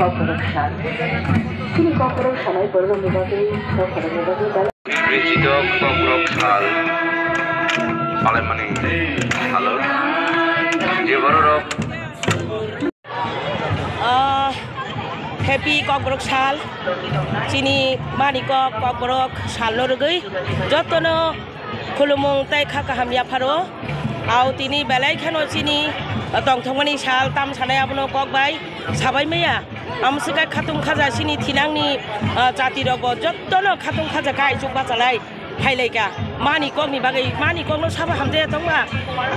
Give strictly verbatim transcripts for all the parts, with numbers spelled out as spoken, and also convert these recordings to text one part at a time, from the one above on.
Kokborok sal. Chini kokborok sanai borokni bagwi, kokborokni bagwi belai. Rijidok kokborok sal palaimani salo. Je bororok. Ah, happy kokborok sal. Chini mani kok kokborok salno rwgwi jotono khulumung tei kha kaham yapharo. Au tini belai kheno chini, ah, tongthokmani sal tam sanai abono kok bai sabai maya. Amswkha khatung khaja chini thinangni, ah, jatirokbo jotono khatung khaja kha aichuk bachalai phailaika. Mani kokni bagwi, mani kokno sabo hamjaya tongma.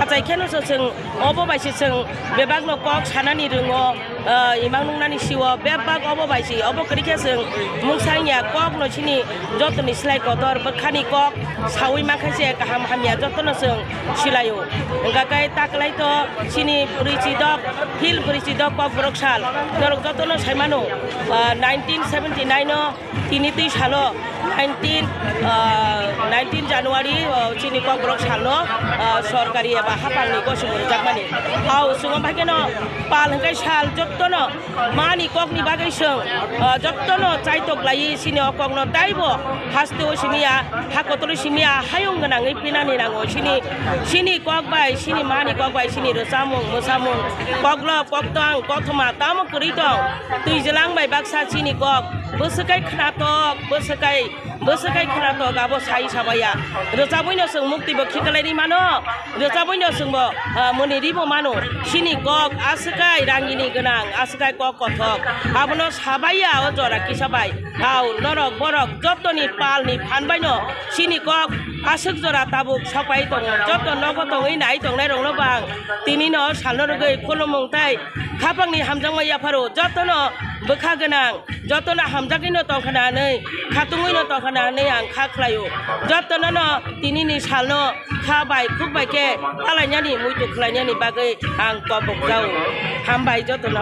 Achai kheno se chwng obo bai se chwng bebakno kok sanani rwngo. Ah, imang nungnani sio bebak obo bai si, obo kwrwi khe chwng mungsa wngya kokno chini jotoni slai kotor bwkhani kok saui mankha se kaham hamya jotono chwng silaio. Hwnkha khe taklai to chini bwrwi chidok, phil bwrwi chidok kokborok sal norok jotono saimano, ah, nineteen seventy nine o Tini twi salo nineteen, ah, nineteen January, oh, chini kokborok salno, ah, sorkari eba haphangni gosimo rwjakmani. Au chwng bai kheno pal hwnkhe sal jottono mani kokni bagwi chwng, ah, jottono chaitok laiwi chini o kokno taibo hasteo simiya, ha kotoro simiya, hayung gwnangwi pinani nango. Chini, chini kok bai, chini mani kok bai, chini rwchapmung, mwsamung, koklop, koktwng, kothoma tamo kwrwi tong. Twijlang bai baksa chini kok. Bwswkai khnatok, bwswkai, bwswkai khnatok, abo sai sabaya. Rwchabwino chwng muktibo khiklai ri mano. Rwchabwino chwngbo, ah, mwnwi ribo mano. Chini kok aswkai rangini gwnang, aswkai kok kothok. Abono sabaya o jora kisa bai. Hao, norok, borok, jotoni palni phan baino chini kok aswk jora tabuk sokpai tongo. Joto nogo tongwi nai tongnairokno bo ang tinino salno rwgwi khulumung tei khapangni hamjakma yapharo. Jotono bwkha gwnang. Jotono hamjagwino tongkha na hwnwi, khatungwino tongkha na hwnwi ang kha khlaio. Jotonono tinini salno kha bai khuk bai khe palainani, muitu khlainani bagwi ang kobok jao. Hambai jotono.